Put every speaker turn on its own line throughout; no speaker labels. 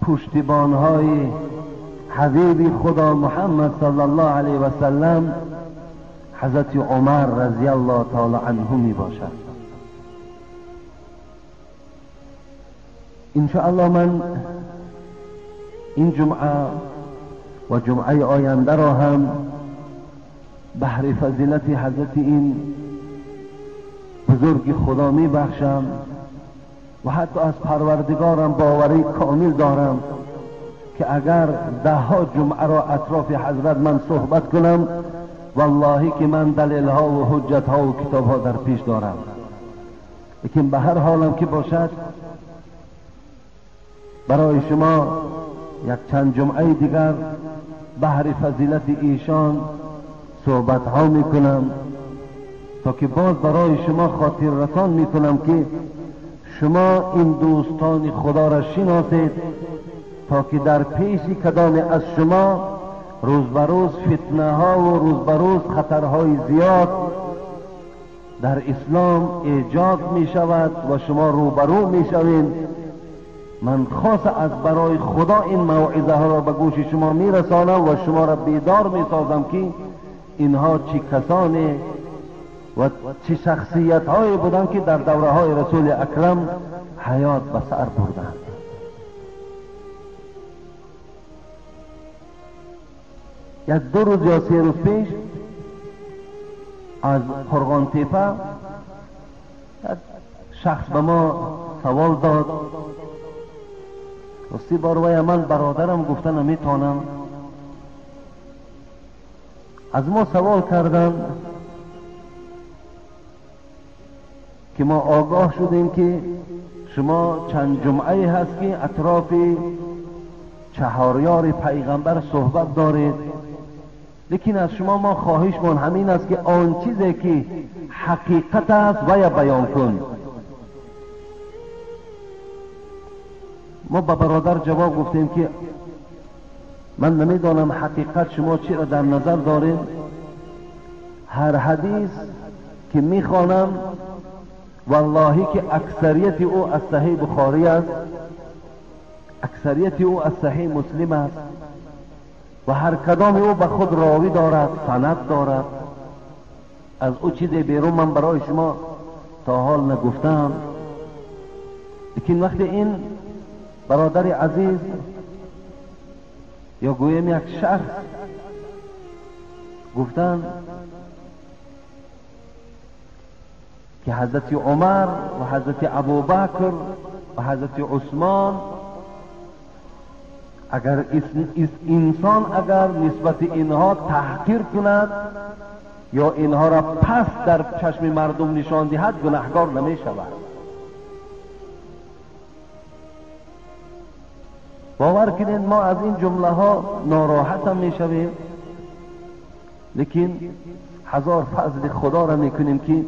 پشتیبانهای حبیب خدا محمد صلی الله علیه و سلم حضرت عمر رضی الله تعالی عنه می باشد. انشاءالله من این جمعه و جمعه آینده را هم بهر فضیلت حضرت این بزرگ خدا می بخشم و حتی از پروردگارم باوری کامل دارم که اگر ده ها جمعه را اطراف حضرت من صحبت کنم، والله که من دلیل ها و حجت ها و کتاب ها در پیش دارم. لیکن به هر حالم که باشد، برای شما یک چند جمعه دیگر بهر فضیلت ایشان صحبت ها میکنم تا که باز برای شما خاطر رسان میکنم که شما این دوستان خدا را شناسید، تا که در پیش کدام از شما روز به روز فتنه ها و روز به روز خطرهای زیاد در اسلام ایجاد می شود و شما روبرو می شوید. من خاص از برای خدا این موعظه ها را به گوش شما می رسانم و شما را بیدار می سازم که اینها چه کسانی و چه شخصیت هایی بودند که در دوره های رسول اکرم حیات به سر بردند. یک دو روز یا 3 روز پیش از قرغان تیپه یک شخص به ما سوال داد. راستی بار من برادرم گفته نمیتونم. از ما سوال کردن که ما آگاه شدیم که شما چند جمعه هست که اطراف چهاریار پیغمبر صحبت دارید، لیکن از شما ما خواهشمان همین است که آن چیزی که حقیقت است و یا بیان کن. ما به برادر جواب گفتیم که من نمیدانم حقیقت شما چی را در نظر دارید. هر حدیث که میخوانم والله که اکثریت او از صحیح بخاری است، اکثریت او از صحیح مسلم است و هر کدام او به خود راوی دارد، سند دارد. از او چیز بیرون من برای شما تا حال نگفتم. لیکن وقتی این برادر عزیز یا گویم یک شخص گفتن که حضرت عمر و حضرت ابوبکر و حضرت عثمان، اگر انسان اگر نسبت اینها تحقیر کند یا اینها را پس در چشم مردم نشان دهد، گناهگار نمی شود. باور کنید ما از این جمله ها ناراحت هم می شویم، لیکن هزار فضل خدا را می کنیم که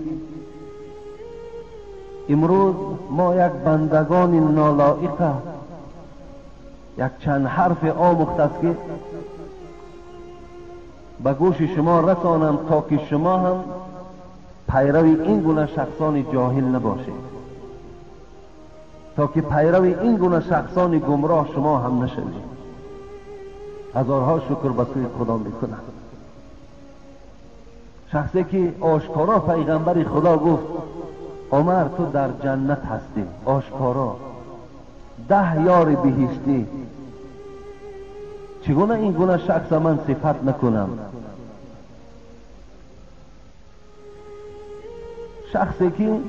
امروز ما یک بندگان نالایقه یک چند حرف آموخت است که به گوش شما رسانم تا که شما هم پیرو این گونه شخصان جاهل نباشید، تا که پیرو این گونه شخصان گمراه شما هم نشوید. هزارها شکر به سوی خدا میکنم. شخصی که آشکارا پیغمبر خدا گفت عمر تو در جنت هستی، آشکارا 10 یار بهشتی، چگونه این گونه شخص من صفت نکنم؟ شخصی که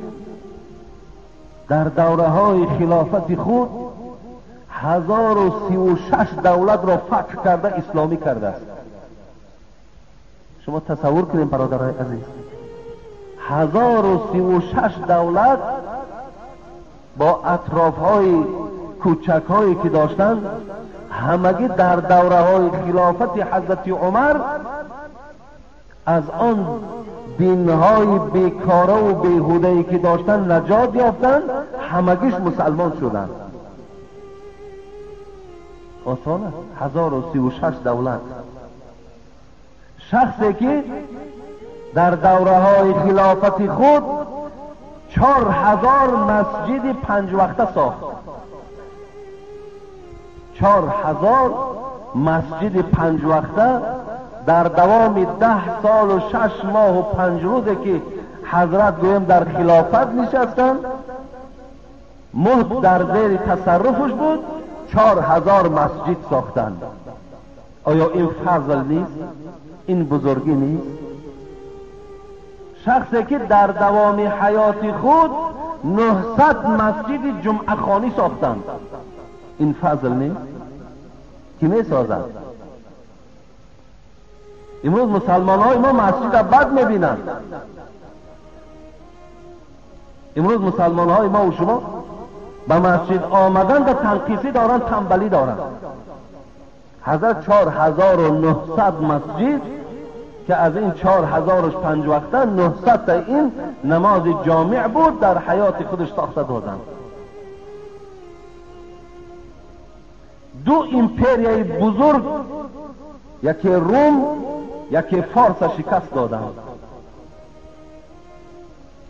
در دوره های خلافت خود 1036 دولت را فتح کرده، اسلامی کرده است. شما تصور کنید برادرای عزیز، 1036 دولت با اطراف های کوچک هایی که داشتند، همگی در دوره های خلافت حضرت عمر از آن دینهای بیکاره و بیهوده‌ای که داشتند نجات یافتند، همگیش مسلمان شدند. آسان است، 1036 دولت. شخصی که در دوره های خلافت خود 4000 مسجد 5 وقته ساخت. 4000 مسجد 5 وقته در دوام 10 سال و 6 ماه و 5 روزه که حضرت گویم در خلافت نشستند، ملک در زیر تصرفش بود، 4000 مسجد ساختند. آیا این فضل نیست؟ این بزرگی نیست؟ شخصی که در دوام حیات خود 900 مسجد جمعه خوانی ساختند، این فضل نیست؟ کی می سازد؟ امروز مسلمان های ما مسجد بد میبینند. امروز مسلمان های ما و شما به مسجد آمدن و تنقیصی دارند، تنبلی دارند. حضرت 4900 مسجد که از این 4005 وقته 900 تا این نماز جامع بود در حیات خودش ساخته دادند. دو امپریای بزرگ، یکی روم یکی فارس، شکست دادند.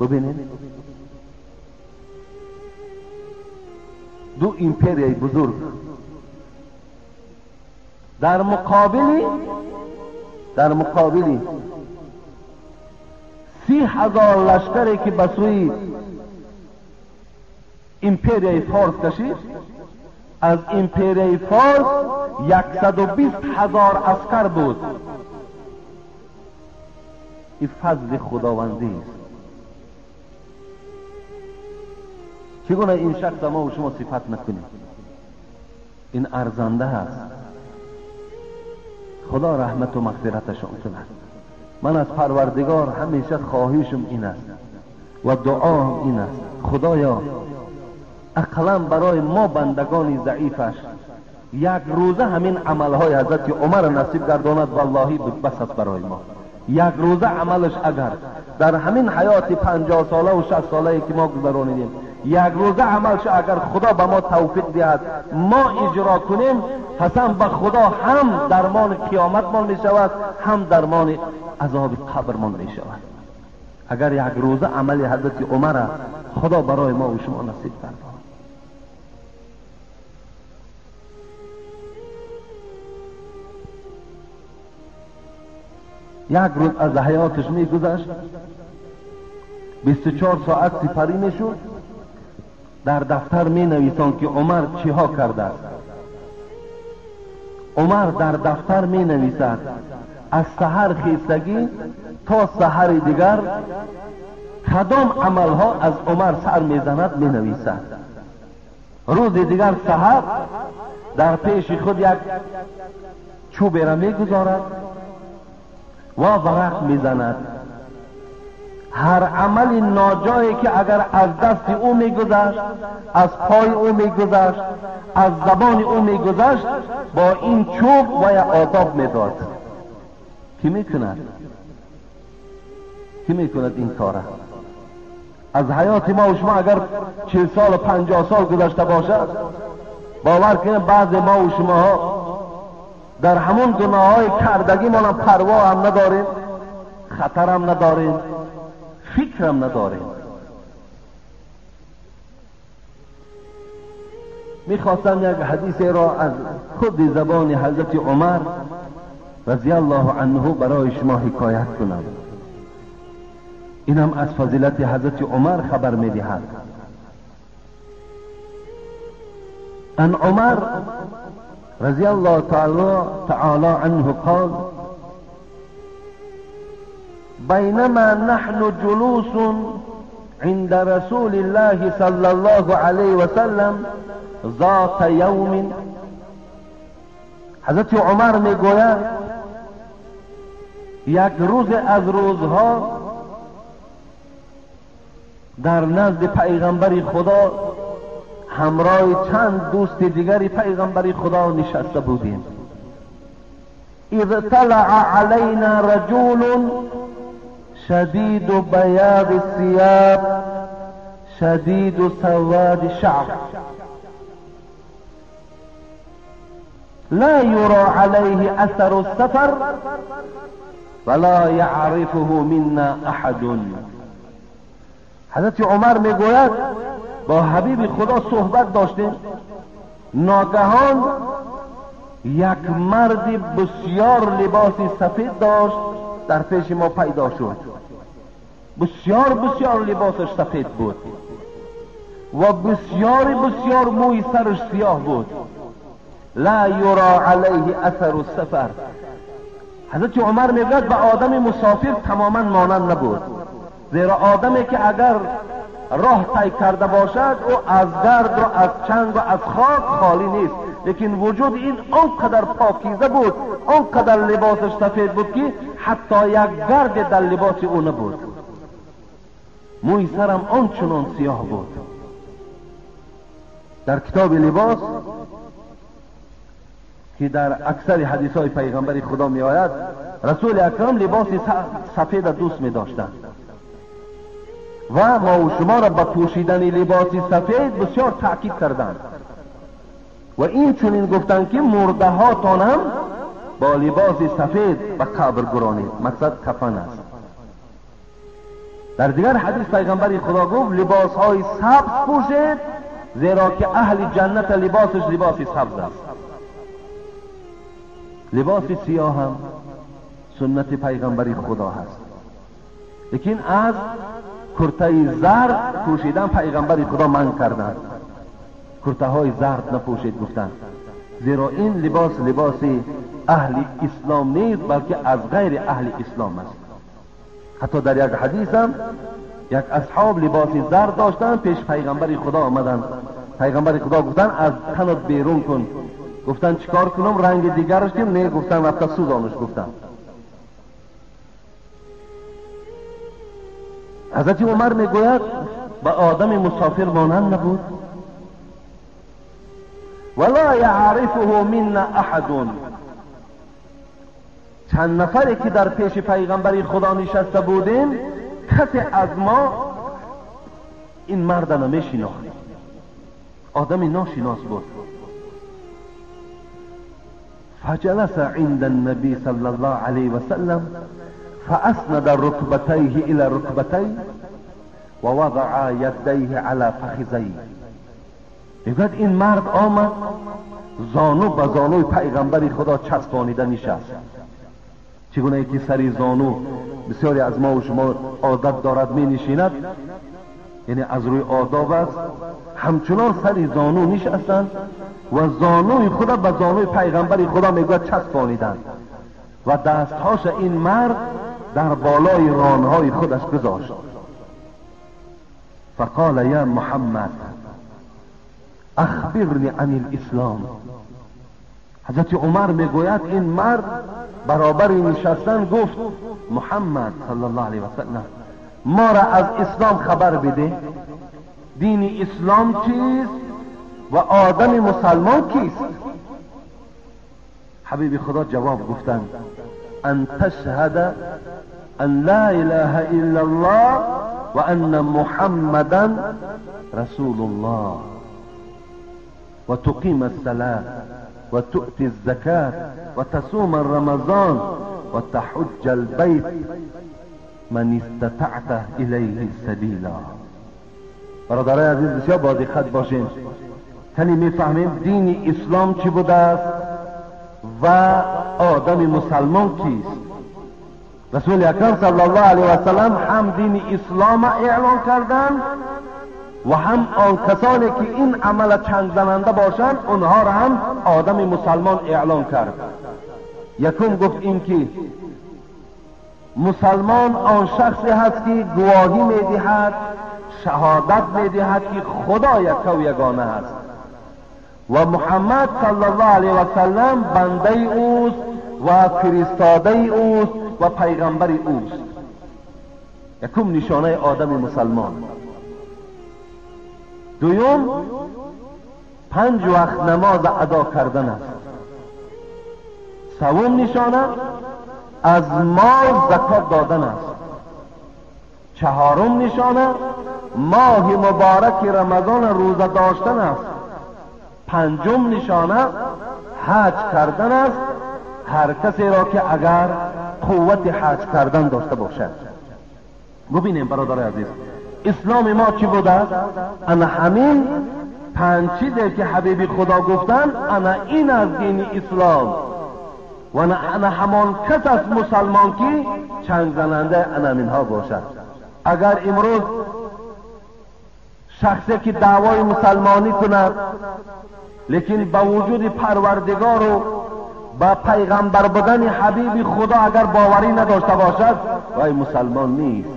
ببینید دو امپریای بزرگ در مقابلی 30,000 لشکری که به سوی امپریای فارس کشید، از امپریای فارس 120,000 عسکر بود. این فضل خداوندی است. چگونه این شخص ما و شما صفت نکنیم؟ این ارزنده است. خدا رحمت و مغفرتشان کند. من از پروردگار همیشه خواهشم این است و دعام این است، خدایا اقلا برای ما بندگان ضعیفش یک روزه همین عملهای حضرت عمر نصیب گرداند. والله بس است برای ما یک روزه عملش. اگر در همین حیات 50 ساله و 60 ساله که ما گذرانیدیم یک روزه عملش اگر خدا به ما توفیق دهد ما اجرا کنیم، قسم به خدا هم درمان قیامت ما می شود، هم درمان عذاب قبر ما می شود. اگر یک روزه عمل حضرت عمر خدا برای ما و شما نصیب گرداند. یک روز از حیاتش می گذشت، 24 ساعت سپری می شد. در دفتر می نویسند که عمر چیها کرده است. عمر در دفتر می نویسد از سحر خیستگی تا سحر دیگر کدام عملها از عمر سر می زند می نویسد. روز دیگر سحر در پیش خود یک چوب را می گذارد و ورق می زند. هر عمل ناجایی که اگر از دست او میگذشت، از پای او میگذشت، از زبان او میگذشت، با این چوب و یا آداب میداد. کی میکند؟ کی میکند این کاره؟ از حیات ما و شما اگر 40 سال و 50 سال گذشته باشد، باور کنید بعض ما و شماها در همون گناههای کردگی ما هم پروا هم نداریم، خطر هم نداریم، فکرم نداریم. میخواستم یک حدیث را از خود زبان حضرت عمر رضی الله عنه برای شما حکایت کنم. اینم از فضیلت حضرت عمر خبر میدهد. ان عمر رضی الله تعالی عنه قال: بينما نحن جلوس عند رسول الله صلى الله عليه وسلم ذات يوم. حضرت عمر میگوید یک روز از روزها در نزد پیغمبر خدا همراه چند دوست دیگری پیغمبر خدا نشسته بودیم. اذ طلع علینا رجل شدید بیاض الثياب شدید سواد الشعر لا يرى عليه اثر السفر ولا يعرفه منا احد. حضرت عمر میگوید با حبیب خدا صحبت داشتیم، ناگهان یک مرد بسیار لباس سفید داشت در پیش ما پیدا شد. بسیار بسیار لباسش سفید بود و بسیار بسیار موی سرش سیاه بود. لا یرا علیه اثر السفر. حضرت عمر میگوید به آدم مسافر تماما مانند نبود، زیرا آدمی که اگر راه طی کرده باشد او از گرد و از چنگ و از خاک خالی نیست، لیکن وجود این آنقدر پاکیزه بود، آنقدر لباسش سفید بود که حتی یک گرد در لباس او نبود. موی سرم آنچنان سیاه بود. در کتاب لباس که در اکثر حدیث های پیغمبر خدا می آید، رسول اکرم لباس سفید دوست می داشتند و ما و شما را به پوشیدن لباس سفید بسیار تاکید کردند و این چنین گفتند که مرده هاتان هم با لباس سفید به قبر گرانید، مقصد کفن است. در دیگر حدیث پیغمبر خدا گفت لباس های سبز پوشید، زیرا که اهل جنت لباسش لباس سبز است. لباس سیاه هم سنت پیغمبر خدا هست، لیکن از کرته زرد پوشیدن پیغمبر خدا منع کردند. کرته های زرد نپوشید گفتند، زیرا این لباس لباس اهل اسلام نیست، بلکه از غیر اهل اسلام است. حتی در یک حدیث هم یک اصحاب لباس زرد داشتند، پیش پیغمبر خدا آمدند. پیغمبر خدا گفتند از تنت بیرون کن. گفتند چیکار کنم، رنگ دیگرش کنم؟ نه، گفتند رفته سوزانش. گفتند حضرت عمر میگوید به آدم مسافر مانند نبود. ولا یعرفه منا احد. چند نفری که در پیش پیغمبر خدا نشسته بودیم کسی از ما این مرد نمیشناخت، آدم ناشناس بود. فجلس عند النبي صلى الله عليه وسلم فأسند ركبتيه إلى ركبتيه ووضع يديه على فخذيه. میگوید این مرد آمد زانو به زانوی پیغمبر خدا چسبانیده نشست. چگونه که سری زانو بسیاری از ما و شما عادت دارد می نشیند، یعنی از روی آداب است، همچنان سری زانو نشستند و زانوی خدا به زانوی پیغمبر خدا میگوید چسبانیدند و دستهاش این مرد در بالای رانهای خودش گذاشت. فقال یا محمد اخبرنی عن الاسلام. حضرت عمر میگوید این مرد برابر نشستن گفت محمد صلی الله علیه وسلم ما را از اسلام خبر بده، دین اسلام چیست و آدم مسلمان کیست؟ حبیب خدا جواب گفتند ان تشهد ان لا اله الا الله و ان محمدا رسول الله و تقیم الصلاة و تؤتی الزکاة و تصوم رمضان و تحج البیت من استطعت الیه سبیلا. برادرای عزیز بسیار با دقت باشیم، تنی میفهمیم دین اسلام چی بوده است و آدم مسلمان کیست. رسول اکرم صلی الله علیه و سلم هم دین اسلام اعلان کردند و هم آن کسانی که این عمل چنگ زننده باشند آنها را هم آدم مسلمان اعلان کرد. یکم گفت این که مسلمان آن شخصی هست که گواهی میدهد، شهادت میدهد که خدا یک و یگانه است و محمد صلی الله علیه و سلم بنده اوست و فرستاده اوست و پیغمبر اوست. یکم نشانه آدم مسلمان. دوم، 5 وقت نماز ادا کردن است. سوم نشانه از مال زکات دادن است. چهارم نشانه ماه مبارک رمضان روزه داشتن است. پنجم نشانه حج کردن است، هر کسی را که اگر قوت حج کردن داشته باشد. ببینیم برادر عزیز، اسلام ما چی بوده است؟ انا همین پنج چیزی که حبیب خدا گفتن، انا این از دین اسلام و انا همان کس از مسلمان که چنگ زننده انا منها باشد. اگر امروز شخصی که دعوای مسلمانی کند لیکن با وجود پروردگار و با پیغمبر بودن حبیب خدا اگر باوری نداشته باشد، وای مسلمان نیست.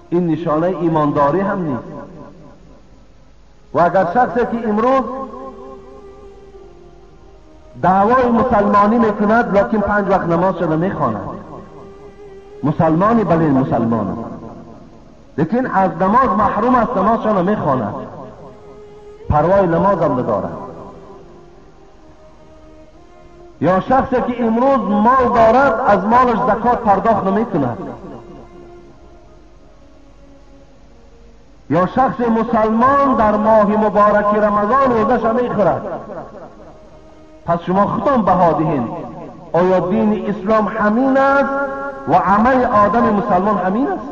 این نشانه ایمانداری هم نیست. و اگر شخصی که امروز دعوای مسلمانی میکند لیکن 5 وقت نماز شده میخواند، مسلمانی بله مسلمان است، لیکن از نماز محروم است، نمازش نمیخواند، پروای نماز هم ندارد. یا شخصی که امروز مال دارد از مالش زکات پرداخت نمیکند، یا شخص مسلمان در ماه مبارک رمضان روزش میخورد. پس شما خودتان بها دهید، آیا دین اسلام همین است و عمل آدم مسلمان همین است؟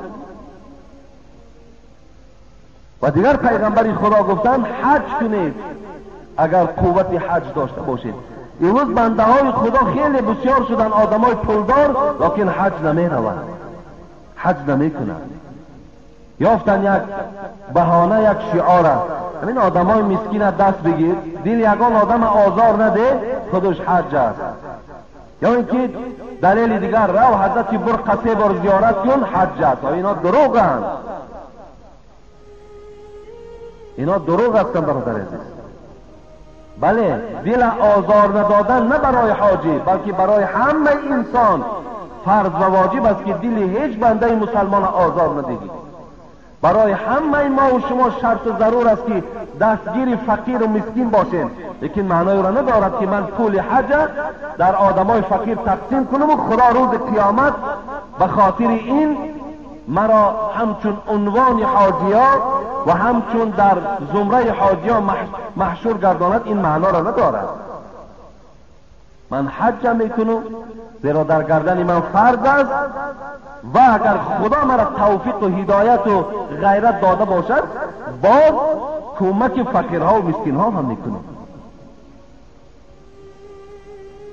و دیگر پیغمبر خدا گفتن حج کنید اگر قوت حج داشته باشید. امروز بنده های خدا خیلی بسیار شدن آدم های پولدار، لیکن حج نمی روند، حج نمی کنند. یافتن یک بهانه، یک شعار است. همین آدم های مسکین دست بگیر، دل یگان آدم آزار نده، خودش حج است. یا اینکه دلیل دیگر، رو حضرت برقه 3 بار زیارت کن، حج است. اینا دروغ هستند، اینا دروغ هستند برادر عزیز. بله، دل آزار ندادن نه برای حاجی بلکه برای همه انسان فرض و واجب است که دل هیچ بنده مسلمان آزار ندهید. برای همه ما و شما شرط ضرور است که دستگیر فقیر و مسکین باشیم، لیکن معنای را ندارد که من پول حج در آدمای فقیر تقسیم کنم و خدا روز قیامت به خاطر این مرا همچون عنوان حاجیا و همچون در زمره حاجیا محشور گرداند. این معنا را ندارد. من حج میکنم زیرا در گردن من فرض است و اگر خدا مرا توفیق و هدایت و غیرت داده باشد باز کمک فقیرها و مسکینها هم میکنم.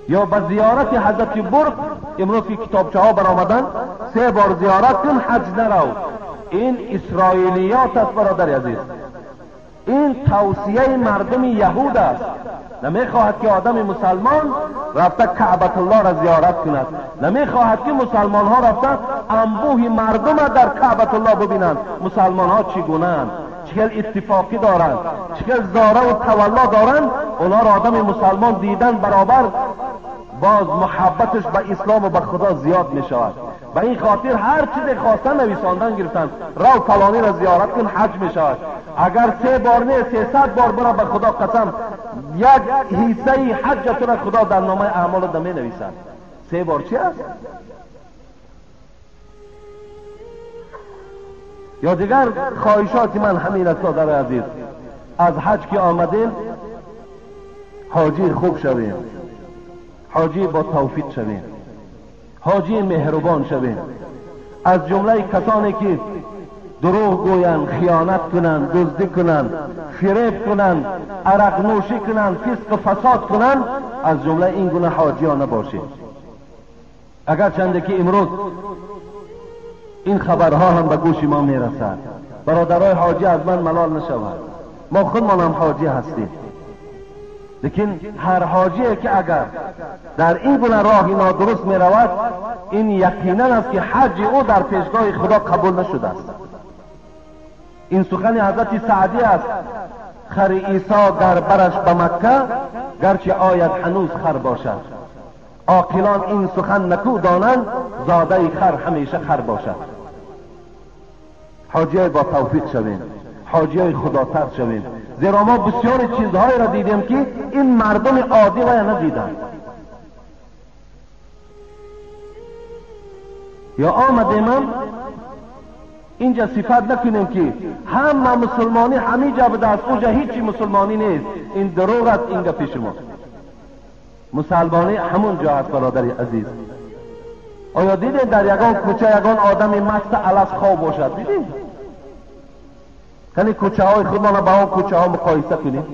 یا به زیارت حضرت برق امروز که کتابچه ها برآمدن، 3 بار زیارت کن حج نرو. این اسرائیلیات است برادر عزیز، این توصیه مردم یهود است. نمیخواهد که آدم مسلمان رفته کعبت الله را زیارت کند، نمیخواهد که مسلمان ها رفته انبوه مردم را در کعبت الله ببینند، مسلمان ها چگونه‌اند، چه اتفاقی دارند، چه زاره و تولا دارند. اونا را آدم مسلمان دیدن برابر باز محبتش به اسلام و به خدا زیاد می شود. به این خاطر هر چیز خواستن نویساندن گرفتن، رو فلانی را زیارت کن حج می شود. اگر 3 بار نه 300 بار برا، به خدا قسم یک حصه حج تو را خدا در نامه اعمال را می نویسد. 3 بار چی است؟ یا دیگر خواهشات من همین است برادر عزیز، از حج که آمدیم حاجی خوب شویم، حاجی با توفیق شویم، حاجی مهربان شویم. از جمله کسانی که دروغ گویند، خیانت کنند، دزدی کنند، فریب کنند، عرق نوشی کنند، فسق و فساد کنند، از جمله این گونه حاجیان نباشیم. اگر چنده که امروز این خبرها هم به گوش ما میرسد، برادرای حاجی از من ملال نشود، ما خودمان هم حاجی هستیم، لیکن هر حاجی که اگر در این گونه راه نادرست می رود، این یقینا است که حج او در پیشگاه خدا قبول نشده است. این سخن حضرت سعدی است: خر عیسی گر برش به مکه، گرچه آید هنوز خر باشد. عاقلان این سخن نکو دانند، زاده خر همیشه خر باشد. حاجی با توفیق شویم، حاجی خدا ترس شویم، زیرا ما بسیار چیزهایی را دیدیم که این مردم عادی را ندیدند. یا آمدیم اینجا صفت نکنیم که همه مسلمانی همه جا بوده است، اونجا هیچی مسلمانی نیست. این دروغ است. اینجا پیش ما مسلمانی همون جا است برادر عزیز. آیا دیدین در یگان کوچه یگان آدم مست علف خواب باشد؟ دیدین؟ یعنی کوچه های خودمان با آن کوچه ها مقایسه کنیم.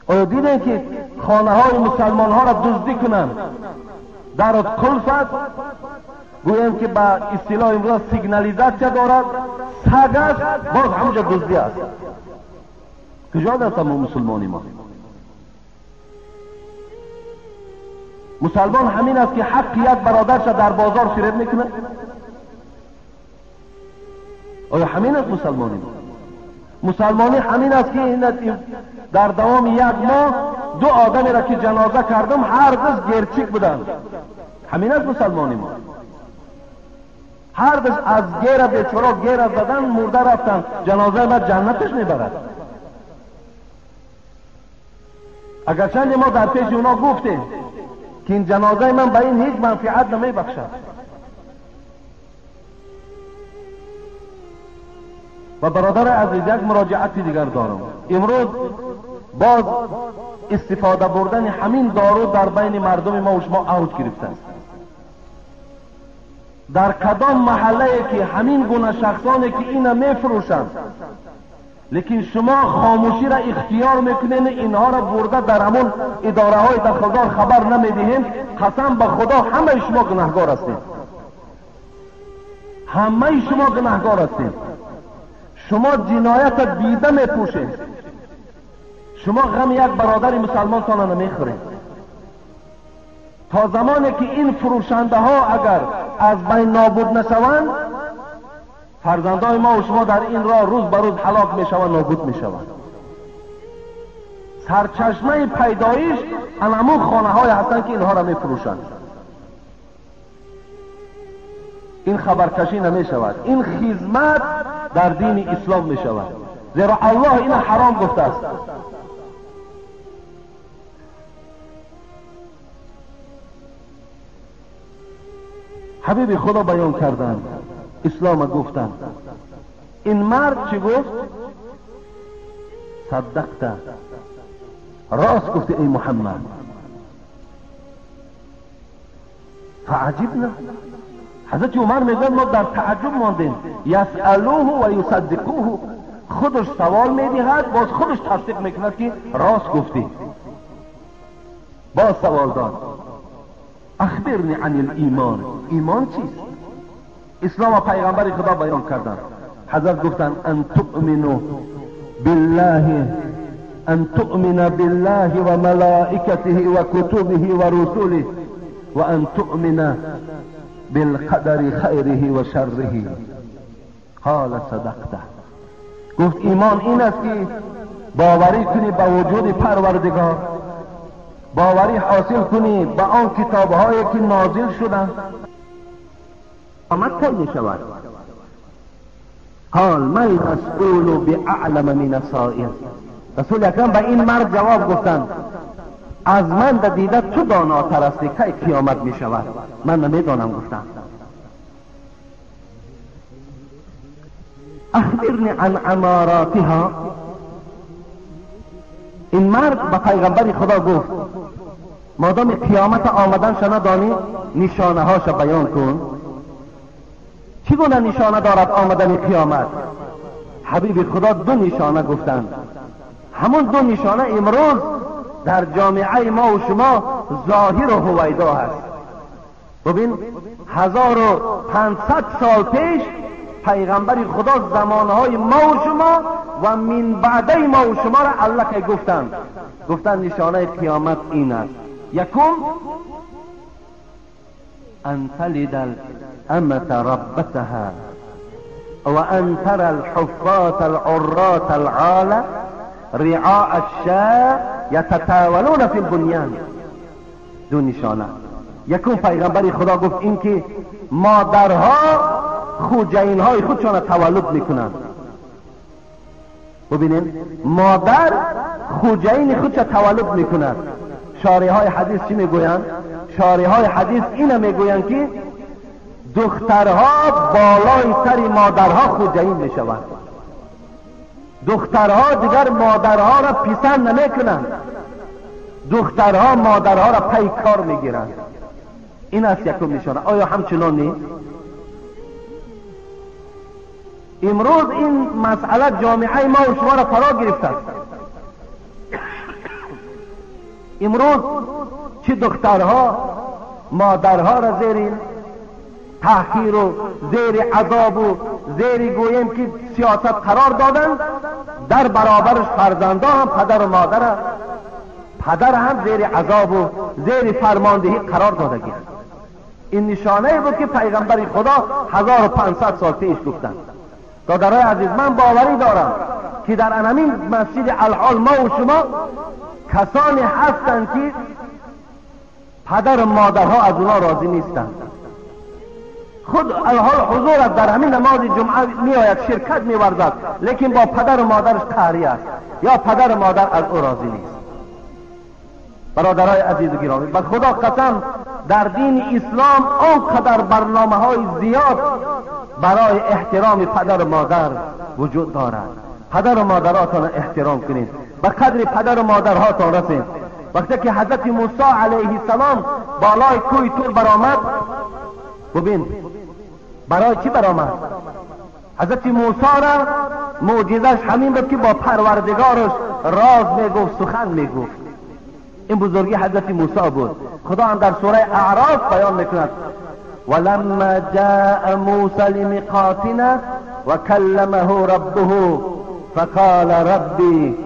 آیا دیدین که خانه های مسلمان ها را دزدی کنند، درت قلف است، گوییم که به اصطلاح امروز سیگنالیزاسیا دارد، سگ است، باز همونجا دزدی است. کجا دست ما مسلمانی ما؟ مسلمان همین است که حق یک برادرش در بازار فریب میکنه؟ آیا همین است مسلمانی؟ مسلمانی همین است که در دوام یک ماه دو آدمی را که جنازه کردم هر دو گرچیک بودند. همین است مسلمانی ما. هر دو از گیر بیچاره گیر زدن مرده رفتن، جنازه بعد جنتش میبرد. اگرچند ما در پیش اونا گفتیم که این جنازه من به این هیچ منفعت نمیبخشد. و برادر عزیز یک مراجعت دیگر دارم. امروز باز استفاده بردن همین دارو در بین مردم ما و شما اوج گرفته است. در کدام محله که همین گونه شخصانی که اینا میفروشند، لیکن شما خاموشی را اختیار میکنین، اینها را برده در همون اداره های دخلدار خبر نمیدهیم، قسم به خدا همه شما گناهگار هستید. همه شما گناهگار هستید. شما جنایت دیده میپوشید. شما غم یک برادر مسلمان تان نمیخورید. تا زمانی که این فروشنده ها اگر از بین نابود نشوند، فرزندای ما و شما در این راه روز به روز هلاک میشوند، نابود میشوند. سرچشمه پیدایش همون خانه های هستند که اینها را میفروشند. این خبرکشی نمیشود، این خدمت در دین اسلام میشود، زیرا الله این حرام گفته است. حبیب خدا بیان کردند، اسلام گفتند. این مرد چی گفت؟ صدقت، راست گفتی ای محمد. فعجبنا، حضرت عمر میگن ما در تعجب ماندیم. یسألوه و یصدقوه، خودش سوال میدهد باز خودش تصدیق میکند که راست گفتی. باز سوال داد، اخبرنی عن الایمان، ایمان چیست؟ اسلام و پیغمبر خدا بیان کردند. حضرت گفتند ان تؤمنوا بالله، ان تؤمن بالله و ملائکته و کتبه و رسوله و ان تؤمن بالقدر خیره و شره. قال صدقت. گفت ایمان این است که باوری کنی به وجود پروردگار، باوری حاصل کنی به آن کتابهایی که نازل شدند. قیامت کی می شود؟ قال ما المسئول باعلم من السائل. رسول اکرم به این مرد جواب گفتند از من دیده تو داناتر هستی، کی قیامت می شود؟ من نمیدانم. گفتم اخبرنی عن اماراتها. این مرد به پیغمبر خدا گفت مادام قیامت آمدنش ندانی نشانه هاش بیان کن. چگونه نشانه دارد آمدن قیامت؟ حبیب خدا دو نشانه گفتند. همون دو نشانه امروز در جامعه ما و شما ظاهر و هویدا هست. ببین 1500 سال پیش پیغمبر خدا زمانهای ما و شما و من بعده ما و شما را الله که گفتند، گفتند نشانه قیامت این است. یکم ان تلد الامة ربتها و ان ترى الحفاة العراة العالة رعاء الشاة یتتاولون فی البنیان. دو نشانه. یکم پیغمبر خدا گفت این که مادرها خوجینهای خودشان تولد میکنند. ببینین مادر خوجین خودش تولد میکند. شارح های حدیث چی میگویند؟ شارح های حدیث اینو میگویند که دخترها بالای سر مادرها خوجین میشوند. دخترها دیگر مادرها را پسند نمیکنند. دخترها مادرها را پی کار میگیرند. این است یکم نشانه. آیا همچنان نیست؟ امروز این مسئله جامعه ما و شما را فرا گرفته است. امروز چه دخترها مادرها را زیر تحقیر و زیر عذاب و زیر گوییم که سیاست قرار دادن، در برابرش فرزنده هم پدر و مادر پدر هم زیر عذاب و زیر فرماندهی قرار دادگی. این نشانه بود که پیغمبر خدا 1500 سال پیش گفتند. دادرای عزیز، من باوری دارم که در همین مسجد الحال ما و شما کسانی هستند که پدر و مادرها از اونا راضی نیستند. خود الحال حضور در همین نماز جمعه می آید، شرکت می ورزد، لیکن با پدر و مادرش قهری است یا پدر و مادر از او راضی نیست. برادرای عزیز و گرامی، به خدا قسم در دین اسلام آنقدر برنامه های زیاد برای احترام پدر و مادر وجود دارد. پدر و مادراتان احترام کنید، به قدر پدر و مادرهاتان رسید. وقتی که حضرت موسی علیه السلام بالای کوه طور برآمد، ببین برای چی برآمد؟ حضرت موسی را معجزش همین بود که با پروردگارش راز میگفت، سخن میگفت. این بزرگی حضرت موسی بود. خدا هم در سوره اعراف بیان میکند: ولما جاء موسى لمیقاتنا وکلمه ربه فقال ربی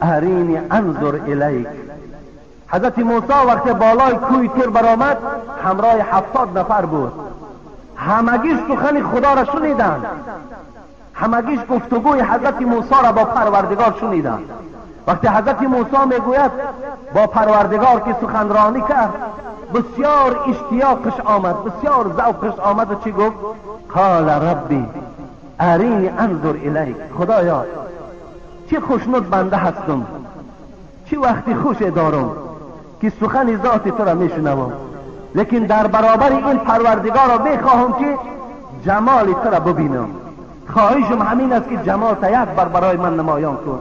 ارینی انظر الیک. حضرت موسی وقتی بالای کوه طور برآمد همراه 70 نفر بود. همگیش سخن خدا را شنیدند، همگیش گفتگوی حضرت موسی را با پروردگار شنیدند. وقتی حضرت موسی میگوید با پروردگار که سخنرانی کرد، بسیار اشتیاقش آمد، بسیار ذوقش آمد و چی گفت؟ قال ربی ارینی انظر الیک. خدایا چه خوشنود بنده هستم، چه وقتی خوش دارم که سخن ذات تو را میشنوم، لیکن در برابر این پروردگار را میخواهم که جمال تو را ببینم. خواهشم همین است که جمال تا یک بار برای من نمایان کن.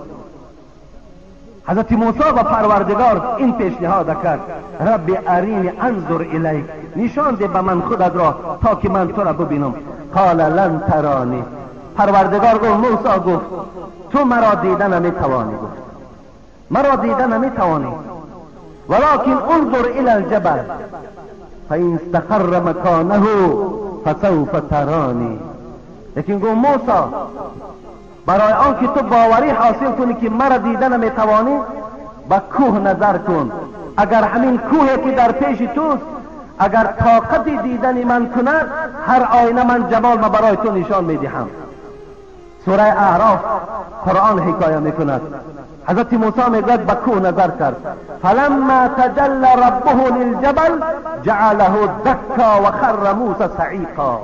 حضرت موسی با پروردگار این پیشنهاد کرد: رب ارینی انظر الیک، نشان ده به من خودت را تا که من تو را ببینم. قال لن ترانی. پروردگار گفت موسی گفت تو مرا دیده نمیتوانی، گفت مرا دیده نمیتوانی، ولكن انظر الى الجبل فإن استقر مکانه فسوف ترانی. لیکن گفت موسی برای آن که تو باوری حاصل کنی که مرا دیده نمیتوانی، به کوه نظر کن. اگر همین کوه که در پیش توست اگر طاقت دیدن من کند، هر آینه من جمال ما برای تو نشان میدهم. سوره اعراف قرآن حکایه میکند. حضرت موسی میگوید به کوه نظر کرد، فلما تجلى ربه للجبل جعله دکا و خر موسی صعیقا.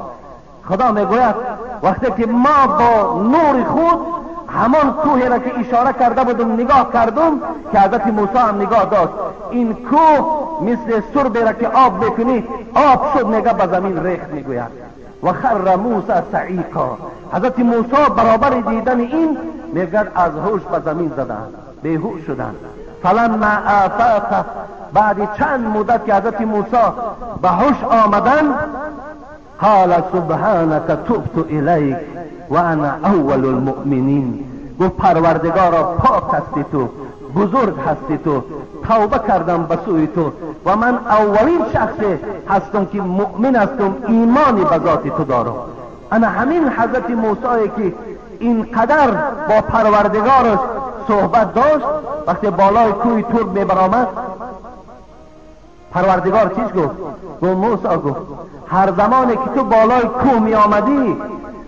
خدا میگوید وقتی که ما با نور خود همان کوه را که اشاره کرده بودم نگاه کردم، که حضرت موسی هم نگاه داشت، این کوه مثل سربی را که آب بکنی آب شد، میگه به زمین ریخت. میگوید و خر موسی صعیقا. حضرت موسی برابر دیدن این میگه از هوش به زمین زدن، بیهوش شدن. فلما آفاق، بعد چند مدت که حضرت موسی به هوش آمدن، قال سبحانك تبت الیک و انا اول المؤمنین. گفت پروردگارا پاک هستی تو، بزرگ هستی تو، توبه کردم به سوی تو و من اولین شخص هستم که مؤمن هستم، ایمانی به ذات تو دارم. انا همین حضرت موسی که اینقدر با پروردگارش صحبت داشت، وقتی بالای کوه طور میبرآمد پروردگار چیش گفت؟ گفت موسی، گفت هر زمانی که تو بالای کوه می آمدی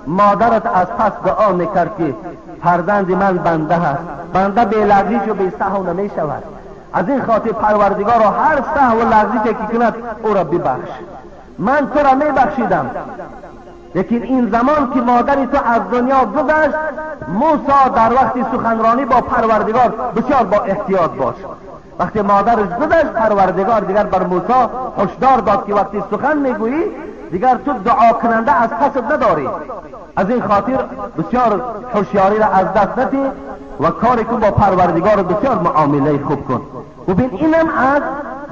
مادرت از پس دعا میکرد که فرزند من بنده هست، بنده به لغزش و به سهو نمی شود، از این خاطر پروردگار را هر سهو و لغزشی که کند او را ببخش، من تو را می بخشیدم. لیکن این زمان که مادری تو از دنیا گذشت، موسی در وقت سخنرانی با پروردگار بسیار با احتیاط باش. وقتی مادرش گذشت، پروردگار دیگر بر موسی هشدار داد که وقتی سخن میگویی دیگر تو دعا کننده از قصد نداری، از این خاطر بسیار هوشیاری را از دست ندی و کاری کن با پروردگار بسیار معامله خوب کن. ببین اینم از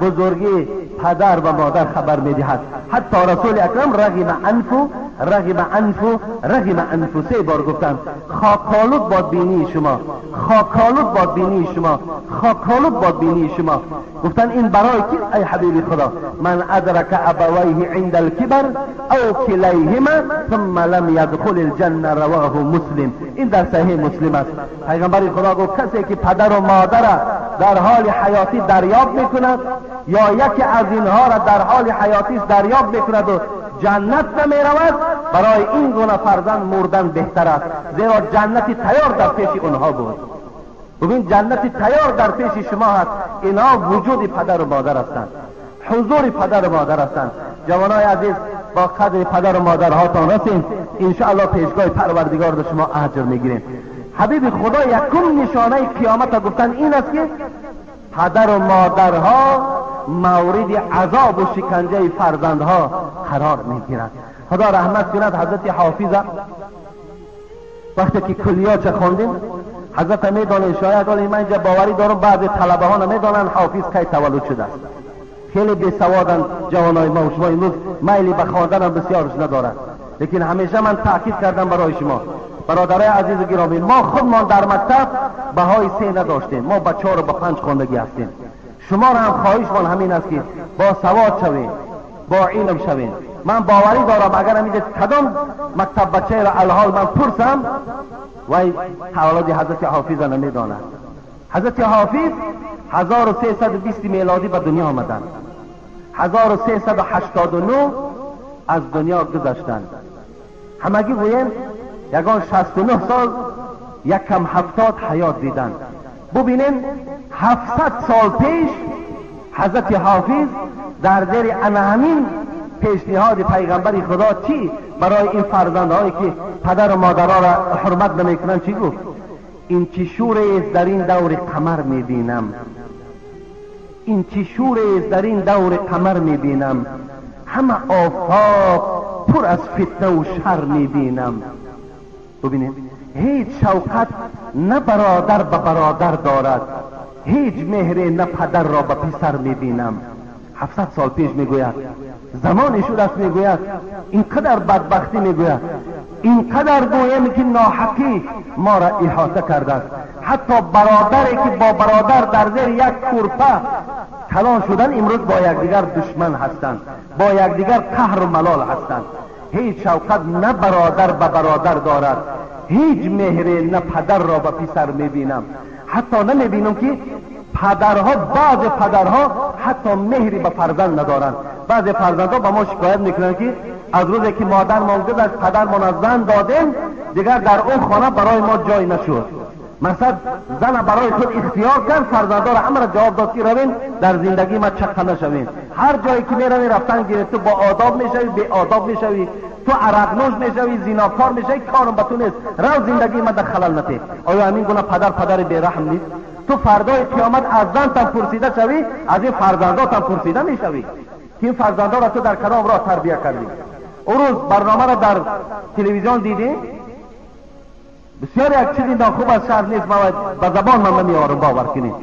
بزرگی پدر و مادر خبر میدهد. حتی رسول اکرم رغم انفو رغم انفو رغم انفو 3 بار گفتند خاکالود باد بینی شما، خاکالود باد بینی شما، خاکالود باد بینی شما. گفتن این برای کی ای حبیب خدا؟ من ادرک ابویه عند الکبر او کلیهما ثم لم یدخل الجنه، رواه مسلم. این در صحیح مسلم است. پیغمبر خدا گفت کسی که پدر و مادر در حال حیاتی دریاب میکند یا یکی از اینها را در حال حیاتی دریاب میکند و جنت نمیرود، برای این گونه فرزند مردن بهتر است، زیرا جنت تیار در پیش اونها بود. ببین جنت تیار در پیش شما هست. اینها وجود پدر و مادر هستند، حضور پدر و مادر هستند. جوانای عزیز با قدر پدر و مادرهاتان رسین، انشاءالله پیشگاه پروردگار در شما اجر میگیریم. حبیب خدا یکم نشانه قیامت گفتن این است که پدر و مادرها مورد عذاب و شکنجه فرزندها قرار میگیرند. خدا رحمت کند حضرت حافظ وقتی که کلیات خواندیم، حضرت میدانه شاید ولی من اینجا باوری دارم بعض طلبه ها نمیدانند حافظ کی تولد شده است. خیلی بیسوادن جوانای ما و شما امروز میلی به خواندن هم بسیارش ندارند، لیکن همیشه من تاکید کردم برای شما برادرای عزیز و گرامی، ما خودمان در مکتب بهای 3 نداشتیم، ما با 4 و با 5 خواندگی هستیم. شما را هم خواهشمان همین است که با سواد شوید، با علم شوید. من باوری دارم اگر اینجا کدام مکتب بچه را الحال من پرسم وی تولد حضرت حافظ را نمیداند. حضرت حافظ 1320 میلادی به دنیا آمدند، 1389 از دنیا گذشتند. همگی گویند یگان 69 سال یکم 70 حیات دیدند. ببینین 700 سال پیش حضرت حافظ در زیر همین پیشنهاد پیغمبر خدا چی برای این فرزندهایی که پدر و مادرها را حرمت نمیکنند چی گفت؟ این چی شور است در این دور قمر میبینم، این چی شور است در این دور قمر میبینم، همه آفاق پر از فتنه و شر میبینم. ببینید هیچ شوقت نه برادر به برادر دارد، هیچ مهر نه پدر را به پسر میبینم. 700 سال پیش میگوید، زمان شد است میگوید، اینقدر بدبختی میگوید، اینقدر گویم که ناحقی ما را احاطه کرده است. حتی برادری که با برادر در زیر یک کورپه کلان شدن امروز با یکدیگر دشمن هستند، با یکدیگر قهر و ملال هستند. هیچ شوقت نه برادر به برادر دارد، هیچ مهر نه پدر را به پسر میبینم. حتی نمیبینم که پدرها، بعض پدرها حتی مهری به فرزند ندارند. بعض فرزندها به ما شکایت میکنند که از روزی که مادرمان گذشت پدرمان از زن دادیم دیگر در اون خانه برای ما جای نشد. مثلا زن برای خود اختیار کرد، فرزندها را همه را جواب داد که روین در زندگی ما چقه نشوین، هر جایی که میروی رفتن گیره، تو با آداب میشوی بی آداب میشوی، تو عرق نوش میشوی، زیناکار میشوی، کارم به تو نیست، رو زندگی ما در خلل نتی. آیا همین گونه پدر پدر بیرحم نیست؟ تو فردای قیامت از زن تم پرسیده شوی، از این فرزنداتم پرسیده میشوی که این فرزندا را تو در کدام راه تربیه کردی. اون روز برنامه را در تلویزیون دیدی، بسیار یک چیزی ناخوب از شهر نیست، ما به زبان من نمیارم باور کنید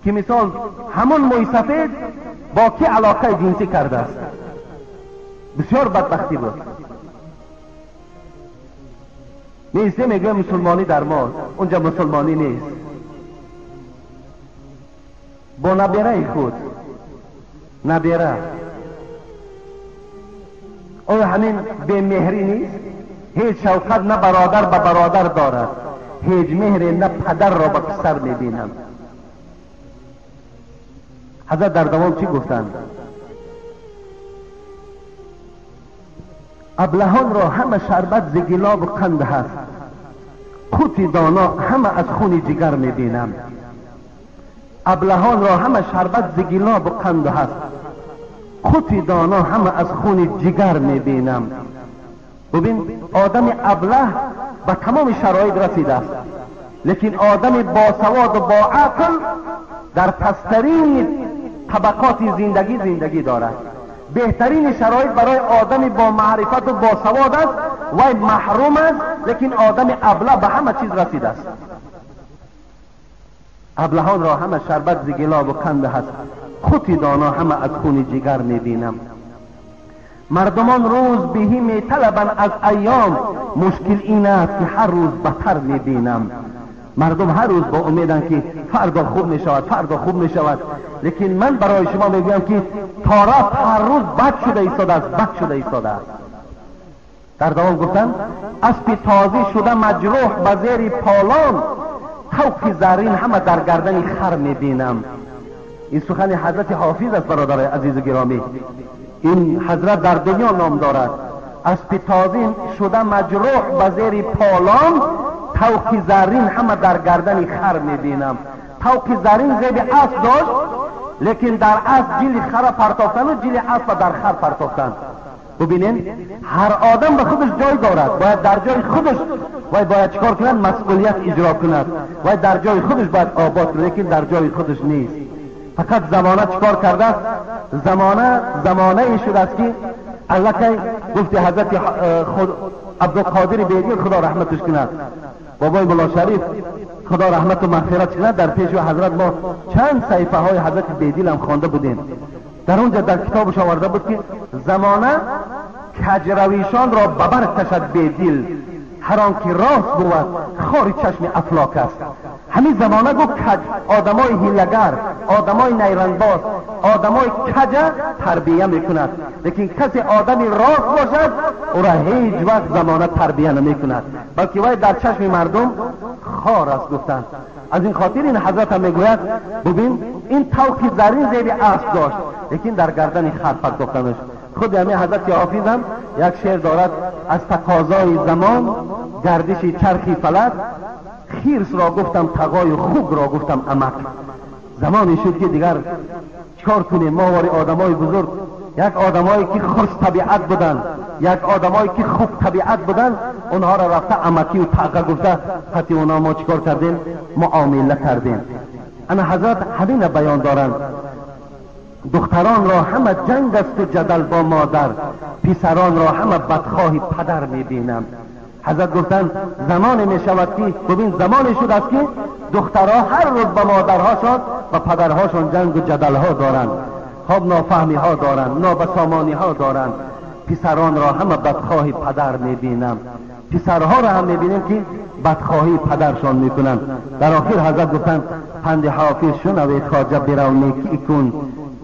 که مثال همون موی سفید با کی علاقه جنسی کرده است. بسیار بدبختی بود. نیست میگه مسلمانی در ما، اونجا مسلمانی نیست. با نبیره خود نبیره، آیا همین بی‌مهری نیست؟ هیچ شوقت نه برادر به برادر دارد، هیچ مهر نه پدر را به پسر میبینم. حضرت در دوام چی گفتند؟ ابلهان را همه شربت ز گلاب و قند هست، قوت دانا همه از خون جگر میبینم. ابلهان را همه شربت ز گلاب و قند هست، قوت دانا همه از خون جگر میبینم. ببین آدم ابله به تمام شرایط رسیده است، لیکن آدم با سواد و با عقل در پسترین طبقات زندگی زندگی دارد. بهترین شرایط برای آدم با معرفت و با سواد است، وی محروم است، لیکن آدم ابله به همه چیز رسیده است. Аблаҳон ро ҳама шарбат зи гилоб ва қанд аст, қути доно ҳама аз хуни ҷигар мебинам. Мардумон рӯз беҳӣ металабанд аз айём, мушкил ин аст ки ҳар рӯз бадтар мебинам. Мардум ҳар рӯз бо умеданд ки фардо хуб мешавад, фардо хуб мешавад, лекин ман барои шумо мегӯям ки то рафт ҳар рӯз бад шуда истодааст, бад шуда истодааст. Дар давом гуфтанд аспи тозӣ шуда маҷрӯҳ ба зери полон, тавқи заррин ҳама дар гардани хар мебинам. Ин сухани ҳазрати ҳофиз аст, бародарои азизу гиромӣ. Ин ҳазрат дар дунё ном дорад. Аспи тозӣ шуда маҷрӯҳ ба зери полон, тавқи заррин ҳама дар гардани хар мебинам. Тавқи заррин зеби асп дошт, лекин дар асп ҷили хара партофтану ҷили аспа дар хар партофтанд. Бубинед, ҳар одам ба худаш ҷой дорад, бояд дар ҷои худаш вай бояд чикор кунад? Масъулият иҷро кунад, вай дар ҷои худаш бояд обод кунад, лекин дар ҷои худаш нест. Фақат замона чикор кардааст? Замона замонае шудааст ки аллакай гуфти ҳазрати Абдулқодири Бедил, худо раҳматаш кунад, бобои Мулло Шариф худо раҳмату мағфират кунад, дар пеши ҳазрат мо чанд саҳифаҳои ҳазрати Бедил ҳам хонда будем. Дар онҷа дар китобаш оварда буд ки замона каҷравишонро ба бар кашад бедил, ҳар он ки рост бувад хори чашми афлок аст. Ҳамин замона гуфт каҷ одамои ҳилагар, одамои найрангбоз, одамои каҷа тарбия мекунад, лекин касе одами рост бошад ӯро ҳеҷ вақт замона тарбия намекунад, балки вай дар чашми мардум хор аст гуфтанд. Аз ин хотир ин ҳазрат ҳам мегӯяд бубин, ин тавқи заррин зери асп дошт, лекин дар гардани хар партофтанаш. Худи ҳамин ҳазрати ҳофиз ҳам як шеър дорад: аз тақозои замон гардиши чархи фалак, хирсро гуфтам тағою хугро гуфтам амак. Замоне шуд ки дигар чикор кунем? Мо вори одамои бузург, як одамое ки хуш табиат буданд, як одамое ки хуб табиат буданд, онҳоро рафта амакию таға гуфта ҳатти онҳо мо чикор кардем? Муомила кардем. Ана ҳазрат ҳамина баён доранд: духтаронро ҳама ҷанг асту ҷадал бо модар, писаронро ҳама бадхоҳи падар мебинам. Ҳазрат гуфтанд замоне мешавад ки бубин, замоне шудааст ки духтарҳо ҳар рӯз ба модарҳошон ва падарҳошон ҷангу ҷадалҳо доранд, хоб нофаҳмиҳо доранд, нобасомониҳо доранд. Писаронро ҳама бадхоҳи падар мебинам. Писарҳоро ҳам мебинем ки бадхоҳии падаршон мекунанд. Дар охир ҳазрат гуфтанд панди ҳофиз шунавед, хоҷа бирав некӣ кун,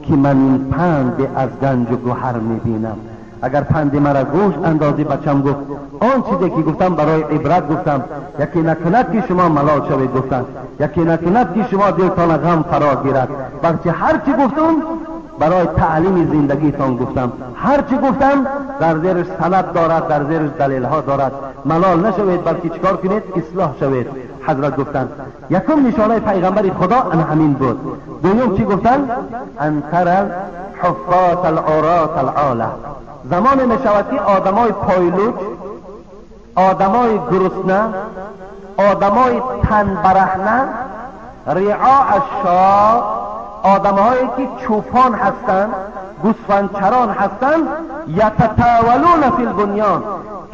ки ман ин панди аз ганҷу гӯҳар мебинам. Агар панди мара гӯш андозӣ, бачам гуфт, он чизе ки гуфтам барои ибрат гуфтам, яке накунад ки шумо малол шавед гуфтам, яке накунад ки шумо дилтона ғам фаро гирад, балки ҳар чӣ гуфтам барои таълими зиндагитон гуфтам, ҳар чӣ гуфтам дар зераш санад дорад, дар зераш далелҳо дорад. Малол нашавед, балки чикор кунед? Ислоҳ шавед. Ҳазрат гуфтанд якум нишонаи пайғамбари худо ан ҳамин буд. Дуюм чӣ гуфтанд? Ан тара ҳуффот алъурот алъола. Замоне мешавад ки одамои пойлуч, одамои гурусна, одамои танбараҳна, риъо ашшо, одамҳое ки чӯпон ҳастанд, гӯсфандчарон ҳастанд, ятатавалуна фи лбунён,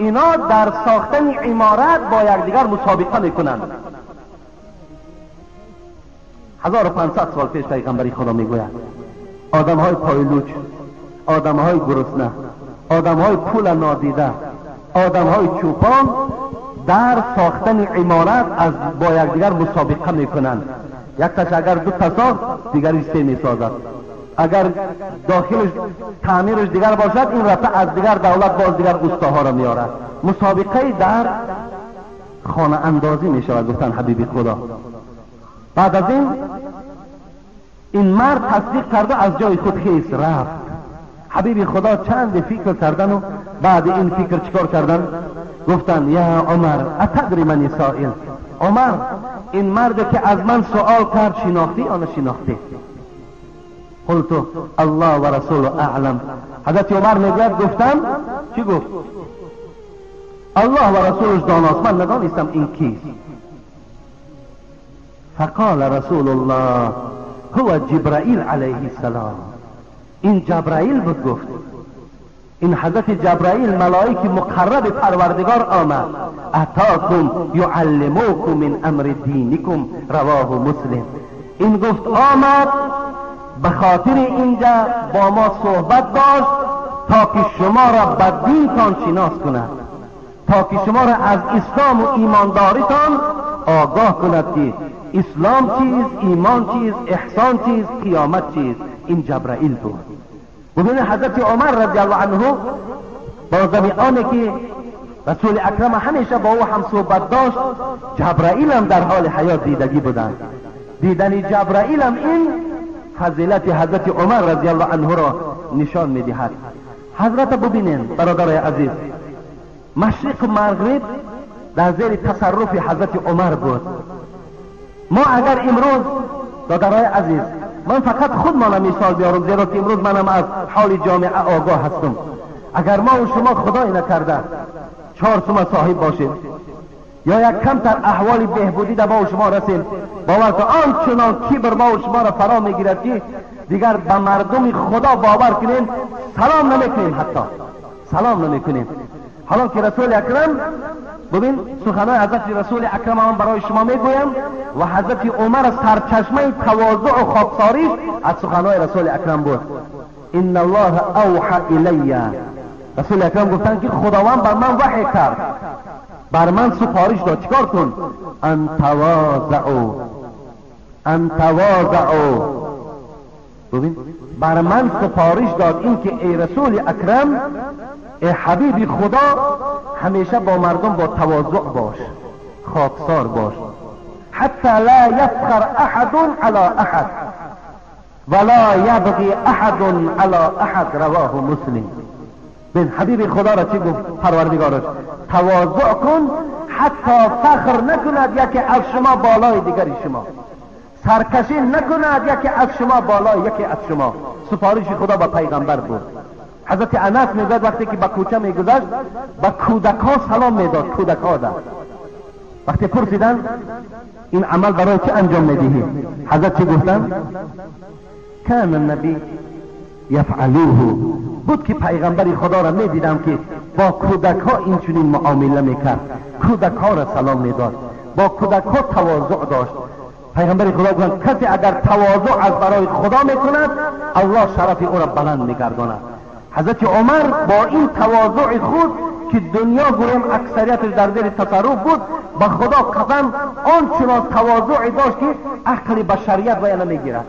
ино дар сохтани иморат бо якдигар мусобиқа мекунанд. 1500 сол пеш пайғамбари худо мегӯяд одамҳои пойлуч, одамҳои гурусна, одамҳои пула нодида, одамҳои чӯпон дар сохтани иморат аз бо якдигар мусобиқа мекунанд. Якташ агар ду та сохт, дигари се месозад. Агар дохилаш таъмираш дигар бошад, ин рафта аз дигар давлат боз дигар устоҳоро меорад. Мусобиқаи дар хонаандозӣ мешавад, гуфтанд ҳабиби худо. Баъд аз ин мард тасдиқ карда аз ҷои худ хез рафт. Ҳабиби худо чанде фикр кардану баъди ин фикр чикор карданд? Гуфтанд я Умар атадри мани соил, Умар, ин марде ки аз ман суол кард шинохтӣ ё нашинохтӣ? Қулту Аллоҳ ва расулу аълам. Ҳазрати Умар мегӯяд гуфтам, чӣ гуфт? Аллоҳ ва расулаш доност, ман надонистам ин кист. فقال رسول الله هو جبرائیل علیه السلام. این جبرائیل بود گفت. این حضرت جبرائیل ملائک مقرب پروردگار آمد. اتاکم یعلموکم من امر دینکم، رواه مسلم. این گفت آمد به خاطر اینجا با ما صحبت داشت تا که شما را به دینتان شناس کند، تا که شما را از اسلام و ایمانداریتان آگاه کند که اسلام چیز، ایمان چیز، احسان چیز، قیامت چیز. این جبرائیل بود. ببینید حضرت عمر رضی الله عنه با زمیانه که رسول اکرم همیشه با او هم صحبت داشت، جبرائیل هم در حال حیات دیدگی بودند. دیدن جبرائیل هم این فضیلت حضرت عمر رضی الله عنه را نشان میدهد. حضرت ببینید برادرای عزیز، مشرق و مغرب در زیر تصرف حضرت عمر بود. ما اگر امروز برادرای عزیز، من فقط خودمان مثال بیارم زیرا که امروز منم از حال جامعه آگاه هستم، اگر ما و شما خدای نکرده 4 سومه صاحب باشیم یا یک کمتر احوال بهبودی در ما و شما رسیم، باور که آنچنان کبر ما و شما را فرا میگیرد که دیگر به مردم خدا باور کنیم سلام نمیکنیم، حتی سلام نمیکنیم. حالا که رسول اکرم، ببین سخنان حضرت رسول اکرم هم برای شما میگویم و حضرت عمر سرچشمه تواضع و خاکساریش از سخنان رسول اکرم بود. ان الله اوحى الی، رسول اکرم گفتند که خداوند بر من وحی کرد، بر من سفارش داد، چیکار کن؟ ان تواضعوا، ان تواضعوا. ببین بر من سفارش داد این که ای رسول اکرم، ای حبیب خدا، همیشه با مردم با تواضع باش، خاکسار باش، حتی لا یفخر احد علی احد ولا یبغی احد علی احد، رواه مسلم. بین حبیب خدا را چی گفت پروردگارش؟ تواضع کن حتی فخر نکند یکی از شما بالای دیگری شما، سرکشی نکند یکی از شما بالای یکی از شما. سفارش خدا به پیغمبر بود. حضرت انس میگوید وقتی که به کوچه میگذشت به کودکها سلام میداد، کودکها ده. وقتی پرسیدن این عمل برای چه انجام میدهی؟ حضرت چی گفتن؟ کان النبی یفعلوه، بود که پیغمبر خدا را میدیدم که با کودکها این چنین معامله میکرد، کودکها را سلام میداد، با کودکها تواضع داشت. پیغمبر خدا گفت کسی اگر تواضع از برای خدا میکند الله شرف او را بلند میگرداند. حضرت عمر با این تواضع خود که دنیا گویم اکثریتش در زیر تصرف بود، به خدا قسم آنچنان تواضعی داشت که عقل بشریت وی نمیگیرد.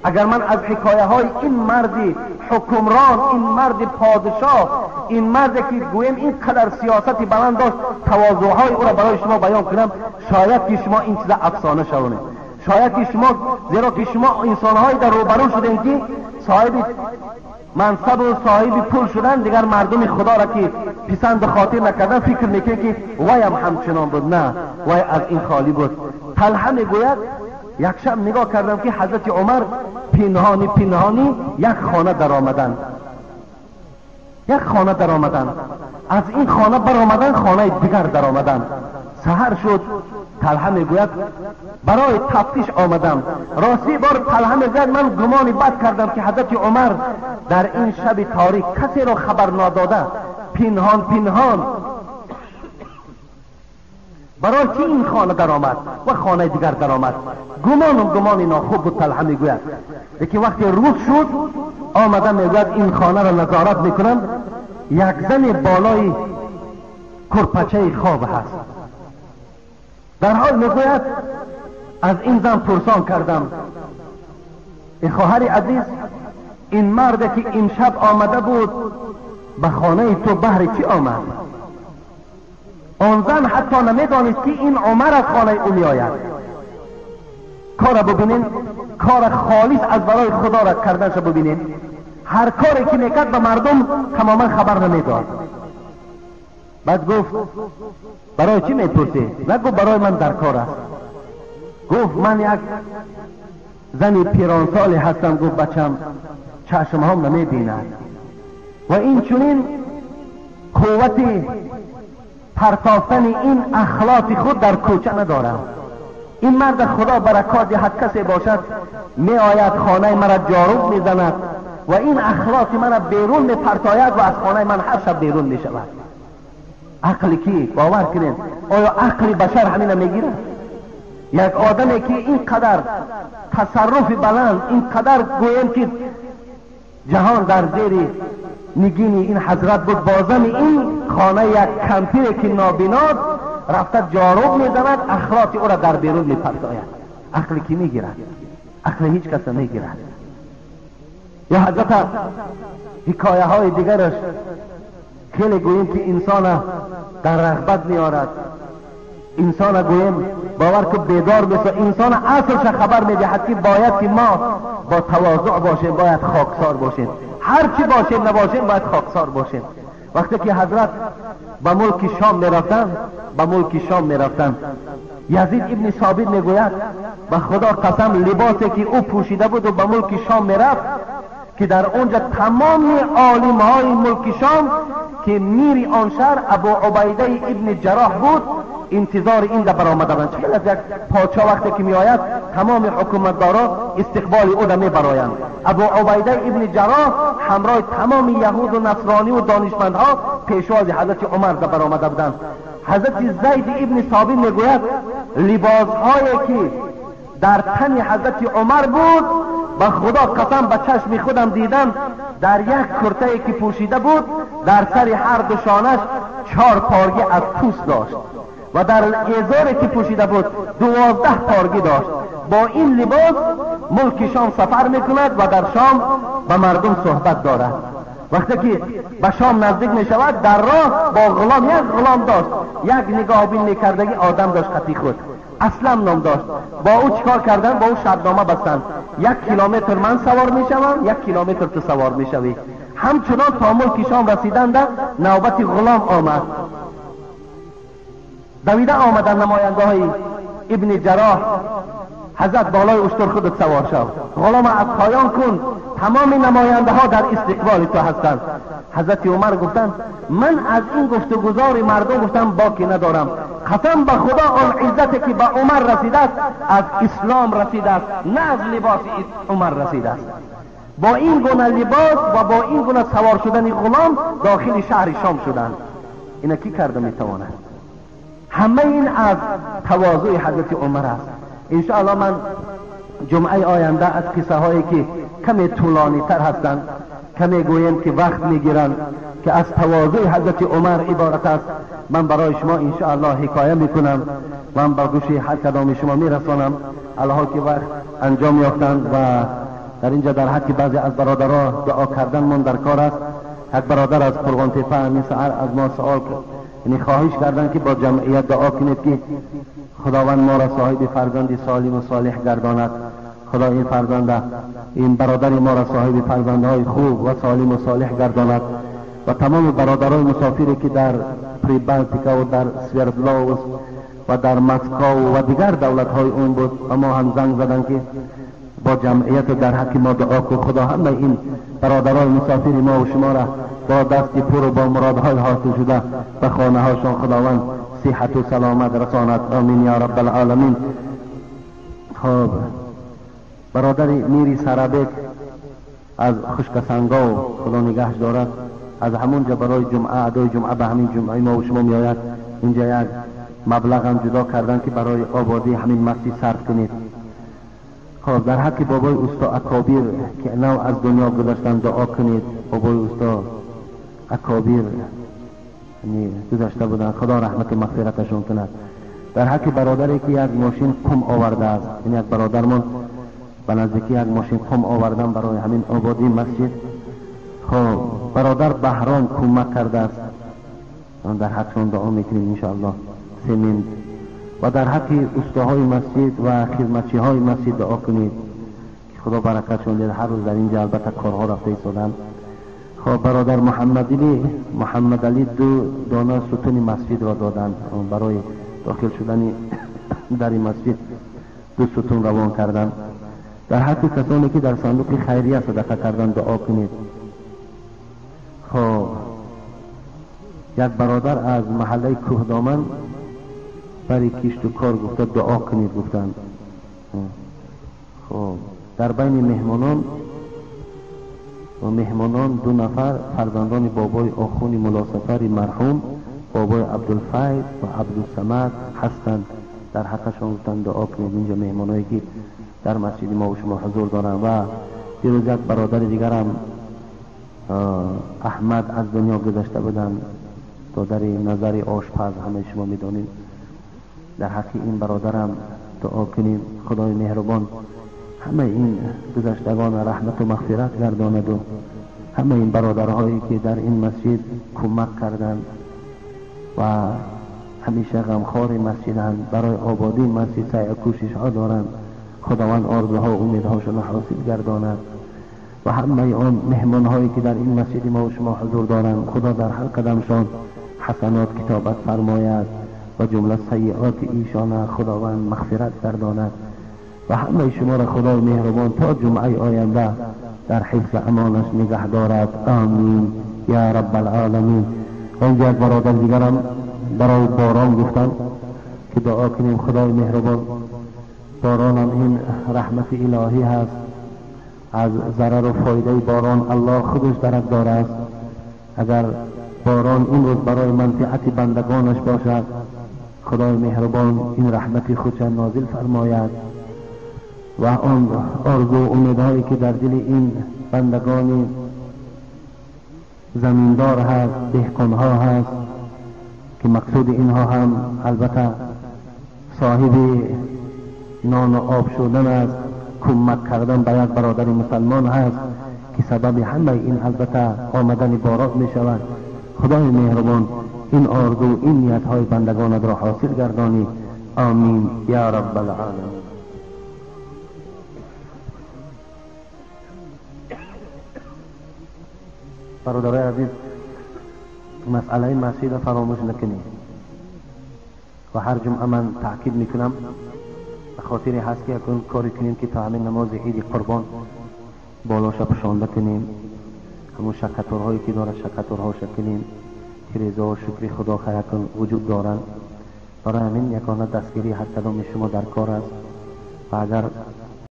اگر من از حکایه های این مرد حکمران، این مرد پادشاه، این مرد که گویم اینقدر سیاستی بلند داشت، تواضعهای او را برای شما بیان کنم، شاید که شما این چیز افسانه شوانید، شاید که شما، زیرا که شما انسانهایی در روبرو شدین که صاحب منصب و صاحب پول شدن، دیگر مردم خدا را که پسند خاطر نکردن فکر میکنه که وی هم همچنان بود. نه، وی از این خالی بود. طلحه میگوید یک شب نگاه کردم که حضرت عمر پنهانی پنهانی یک خانه در آمدن، یک خانه در آمدن، از این خانه بر آمدن خانه دیگر در آمدن. سحر شد، طلحه میگوید برای تفتیش آمدم. راستی بار طلحه میگوید من گمان بد کردم که حضرت عمر در این شب تاریک کسی را خبر ناداده پنهان پنهان برای چی این خانه در آمد و خانه دیگر در آمد. گمانم گمان ناخوب بود. طلحه میگوید لیکن وقتی روز شد آمده میگوید این خانه را نظارت میکنم، یک زن بالای کرپچه خواب هست. در حال میگوید از این زن پرسان کردم، ای خواهر عزیز، این مرد که امشب آمده بود به خانه تو بهر چی آمد؟ آن زن حتی نمیدانست که این عمر از خانه او میآید. کار ببینین، کار خالص از برای خدا را کردنش ببینین. هر کاری که میکرد به مردم تماما خبر نمیداد. بعد گفت برای چی میپرسی؟ نگفت برای من در کار است. گفت من یک زن پیرانسالی هستم، گفت بچم چشم هم نمیبیند و این چنین قوت پرتافتن این اخلاق خود در کوچه ندارم. این مرد خدا برکات دهد کسی باشد می آید خانه مرا جاروب میزند، و این اخلاط من بیرون میپرتاید و از خانه من هر شب بیرون میشود. عقل کی؟ باور کنید آیا عقل بشر همین میگیره؟ یک آدمی که اینقدر تصرف بلند، اینقدر گویم که جهان در زیر نگین این حضرت بود، بازم این خانه یک کمپیر که نابیناست رفته جاروب میزند، اخلاط او را در بیرون میپرتاید. عقل کی میگیرد؟ عقل هیچ کس نمیگیرد. یا حضرت حکایه های دیگرش خیلی گوییم که انسان در رغبت میارد، انسان گوییم باور که بیدار بشه، انسان اصلش خبر میدهد که باید که ما با تواضع باشیم، باید خاکسار باشیم، هر چی باشیم نباشیم باید خاکسار باشیم. وقتی که حضرت به ملک شام میرفتن، به ملک شام میرفتن، یزید ابن ثابت میگوید به خدا قسم لباسی که او پوشیده بود و به ملک شام میرفت که در اونجا تمام عالم های ملک شام که میر آن شهر ابو عبیده ابن جراح بود انتظار این در برآمده بودند. چه از یک پادشاه وقتی که میآید تمام حکومتدارا استقبال او را میبرایند. ابو عبیده ابن جراح همراه تمام یهود و نصرانی و دانشمندها پیشواز حضرت عمر در برآمده بودند. حضرت زید ابن ثابت میگوید لباسهایی که در تن حضرت عمر بود به خدا قسم به چشم خودم دیدم، در یک کرته که پوشیده بود در سر هر دو شانش 4 پارگی از پوست داشت و در ازاری که پوشیده بود 12 پارگی داشت. با این لباس ملک شام سفر میکند و در شام به مردم صحبت دارد. وقتی که به شام نزدیک می شود در راه با غلام، یک غلام داشت، یک نگاه بین میکردگی آدم داشت خطی خود، اسلم نام داشت. با او چیکار کردن؟ با او شرطنامه بستن، 1 کیلومتر من سوار میشوم، 1 کیلومتر تو سوار میشوی. همچنان تا ملک شام رسیدند نوبت غلام آمد. دویده آمدن نماینده های ابن جراح، حضرت بالای اشتر خودت سوار شو، غلام از پایان کن، تمام نماینده ها در استقبال تو هستند. حضرت عمر گفتند من از این گفتگزار مردم گفتم باکی ندارم، قسم به خدا آن عزت که به عمر رسیده است از اسلام رسیده است، نه از لباس عمر رسیده است. با این گونه لباس و با این گونه سوار شدن غلام داخل شهر شام شدند. اینا کی کرده میتواند؟ همه این از تواضع حضرت عمر است. انشاءالله من جمعه آینده از قصه هایی که کمی طولانی تر هستند، کمی گویم که وقت میگیرند، که از تواضع حضرت عمر عبارت است، من برای شما انشاءالله حکایه میکنم و من به گوش هر کدام شما میرسانم. الله که وقت انجام یافتند و در اینجا در حق بعضی از برادرها دعا کردن من در کار است. یک برادر از قرغان تپه همین سحر از ما سوال کرد، یعنی خواهش کردن که با جمعیت دعا کنید که خداوند ما را صاحب فرزند سالم و صالح گرداند. خدا این فرزنده، این برادر ما را صاحب فرزندهای خوب و سالم و صالح گرداند و تمام برادرای مسافری که در پریبالتیکا و در سوردلوس و در مسکو و دیگر دولت‌های اون بود و ما هم زنگ زدن که با جمعیت در حق ما دعا کن. خدا همه این برادرای مسافر ما و شما را با دست پر و با مرادهای حاصل شده به خانه هاشان خداوند صحت و سلامت رساند. آمین یا رب العالمین. خب برادر میری سرابک از خشکسنگاو خدا نگهش دارد، از همونجا برای جمعه ادای جمعه به همین جمعه ما و شما میآید. اینجا یک مبلغ هم جدا کردن که برای آبادی همین مسجد صرف کنید. خب در حق بابای استا اکابر که نو از دنیا گذشتن دعا کنید. بابای استا اکابر گذشته بودن، خدا رحمت و مغفرتشون کند. در حق برادری که یک ماشین قم آورده است، یعنی یک برادرمون به نزدیکی یک ماشین قم آوردن برای همین آبادی مسجد. خب برادر بهرام کمک کرده است، در حقشون دعا میکنیم انشاءالله. سمین و در حق استاهای مسجد و خدمتچی های مسجد دعا کنید که خدا برکتشون بده. هر روز در اینجا البته کارها رفته ایستادن. خب برادر محمد علی 2 دانه ستون مسجد را دادن برای داخل شدن در این مسجد، 2 ستون روان کردن. در حق کسانی که در صندوق خیریه صدقه کردن دعا کنید. خب یک برادر از محله کوهدامن برای کشت و کار گفته دعا کنید گفتند. خب در بین مهمانان و مهمانان 2 نفر فرزندان بابای آخون ملاسفر مرحوم بابای عبدالفیض و عبدالصمد هستند. در حقشان گفتن دعا کنید. اینجا مهمانایی که در مسجد ما و شما حضور دارند. و دیروز یک برادر دیگرم احمد از دنیا گذشته بودند، دادر نظر آشپز، همه شما میدانید. در حق این برادرم دعا کنیم خدای مهربان همه این گذشتگان رحمت و مغفرت گرداند و همه این برادرهایی که در این مسجد کمک کردند و همیشه غمخوار مسجدند، برای آبادی مسجد سعی و کوشش ها دارند، خداوند آرزوها و امیدهاشون حاصل گرداند. و همه آن مهمان هایی که در این مسجد ما و شما حضور دارند، خدا در هر قدمشان حسنات کتابت فرماید و جمله سیئات ایشان خداوند مغفرت گرداند. و همه شما را خدای مهربان تا جمعه آینده در حفظ امانش نگه دارد. آمین یا رب العالمین. و اینجا یک برادر دیگرم برای باران گفتم که دعا کنیم خدای مهربان باران هم این رحمت الهی هست، از ضرر و فایده باران الله خودش درک داره است. اگر باران این روز برای منفعت بندگانش باشد، خدای مهربان این رحمت خودش نازل فرماید و آن آرزو و امیدهایی که در دل این بندگان زمیندار هست، دهقانها هست، که مقصود اینها هم البته صاحب نان و آب شدن است، کمک کردن به یک برادر مسلمان هست که سبب همه این البته آمدن باران می شود. خدای مهربان این آرزو این نیتهای بندگانت را حاصل گردانی. آمین یا رب العالمین. برادرای عزیز، مسئله مسجد را فراموش نکنید و هر جمعه من تاکید میکنم به خاطر هست که اکنون کاری کنیم که تا همین نماز عید قربان بالاش پوشانده کنیم، همون شکتورهایی که داره شکتورهاش کنیم، تریزا و شکری خدا خیر کن وجود دارن. برای همین یکانه دستگیری هر کدام شما در کار است و اگر